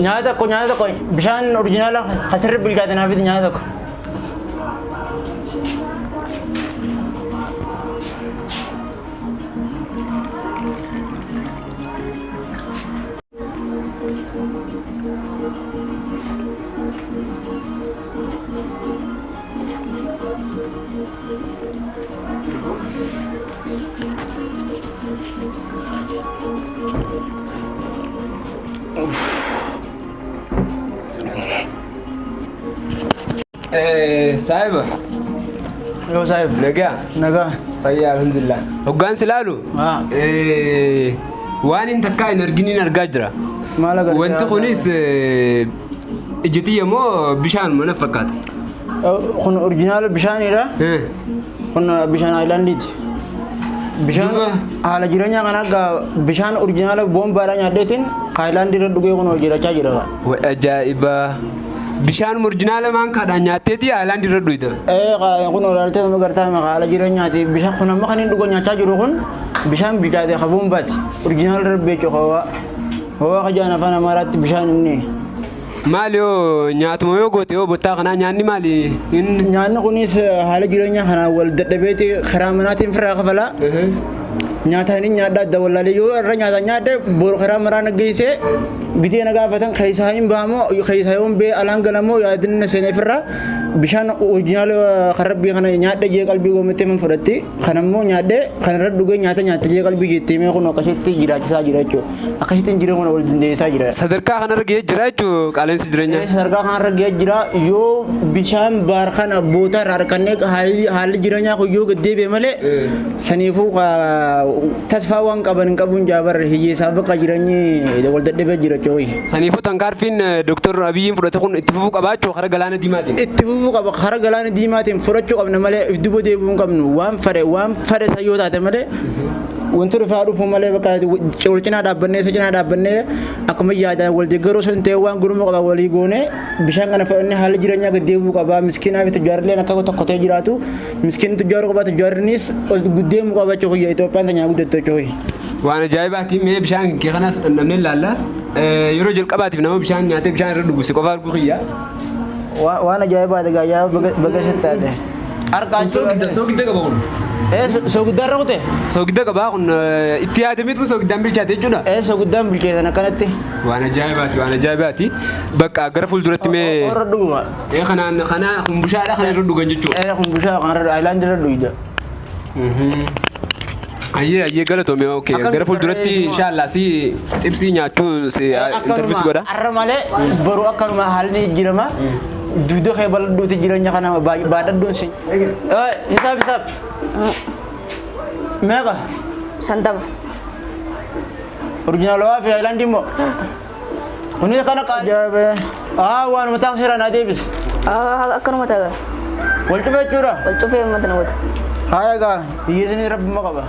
Nyaata tokko, nyaata tokko, bishaan orjinaala kasirri bilchaate naaf fidi nyaata tokko. Saahiba. Yoo saahib. Nagaa. Nagaa. Fayyaa alhamdulillah. Hoggaan si laalu. Waan hin takkaa hin arginiin argaa jira. Maal agartee? Wanti kunis ija tiyya moo bishaan mana fakkaata? Kun orjinaala bishaanidha. Kun bishaan aayilaandiiti. Bishaan haala jireenyaa kana akka bishaan orjinaala boombaadhaa nyaadheetiin aayilaandii irra dhugee kun hojjechaa jira. Wa ajaa'iba. Bishaan orjinaala maankaadhaan nyaatteeti aayilaandii irra dhuyda. Ee kun olaaltee nama gartaa haala jireenyaati. Bishaan kun amma kan inni dhuga nyaachaa jiru kun bishaan bilchaate ka boombaati. Orjinaala rabbi jechuudha hawaa. Hawaa kajaan afaan Amaaraatti bishaan inni. Maali yoo nyaatuma yoo goote yoo bottaa kanaa nyaanni maali? Nyaanni kunis haala jireenyaa kanaan wal dadhabeeti karaa manaatiin firraa kafalaa. Nyaataan hin nyaadha adda wallaalee yoo irra nyaata nyaadhe boru karaa maraa na geessee bitee na gaafatan keessaa hin bahamoo keessaa yoon bee alaan galamoo yaadinna seenee firraa bishaan orijinaala kan rabbii kana nyaadhe jee qalbii goomettee man fudhatti kanammoo nyaadhe kanarra dhugee nyaata nyaatte jee qalbii jettee mee kun akkasitti jiraachisaa jira jechuudha. Akkasittiin jireenya kana wal dandeessaa jira. Sadarkaa kanarra gahee jira jechuun qaala'insi jireenyaa. Sadarkaa kanarra gahee jira yoo bishaan baar kana boota irraa harkannee haalli jireenyaa kun yoo gad deebi'e malee saniifuu tasfaa waan qaban hin qabuun jaabarre hiyyeessaaf bakka jireenyi wal dadhabee jira jechuudha. Saniifuu tankaarfiin Dooktar Abiyyiin fudhate kun itti fufuu qabaa jechuudha karaa galaana diimaatiin. Itti fufuu qaba karaa galaana diimaatiin fudhachuu qabna malee if duuba deebi'uu hin qabnu waan fedhe waan fedhe san yoo taate malee Wanti dhufaa dhufu malee bakka wal cinaa dhaabbannee isa cinaa dhaabbannee akkuma yaadaan wal deeggaruu osoo hin ta'in waan gurmuu qaba walii goonee bishaan kana fudhannee haalli jireenyaa gad deebi'uu qaba. Miskiinaa fi tujjaarrilleen akka tokko ta'ee jiraatu. Miskiinni tujjaaruu qaba tujjaarrinis ol deemuu qaba jechuudha. Itoophiyaan teenyaa guddattu jechuudha. Waan ajaa'ibaati mee bishaan kee kanas dhandhamnee ilaalla. Yeroo jalqabaatiif nama bishaan nyaatee bishaan irra dhugu si qofa arguu kiyya. Waan ajaa'ibaati gaayyaa baga sitti taate. Harkaan Soogidda soogidda qaba kun. Ee soogidda irra kute. Soogidda qaba kun itti yaadameetu soogiddaan bilchaate jechuudha. Ee soogiddaan bilcheessan akkanatti. Waan ajaa'ibaati waan ajaa'ibaati. Bakka gara fuulduratti mee. Irra dhuguma. Ee kanaan kana kun bushaadha kana irra dhugan jechuudha. Ee kun bushaa kana irra aayilaandii irra dhugida. Ayyee ayyee galatoome okay Akkam gara fuulduratti barreessuma. inshallah si xibsii nyaachuu si interview si godha. Arra malee boru akkanuma haalli jijjiirama. Dugda kee bal'adhuuti jireenya kana baadhadhuun si. Hisaab hisaab. Meeqa? 50. Orijinaalawaa fi haayilaandii immoo. Kunis kana qaajaabe. Aa waanuma taaksii naa deebise. Akkanuma ta'a. Wal cufee jechuudha. Wal cufee uummata na godha. Haaya gaa hiyyeessni rabbuma qaba.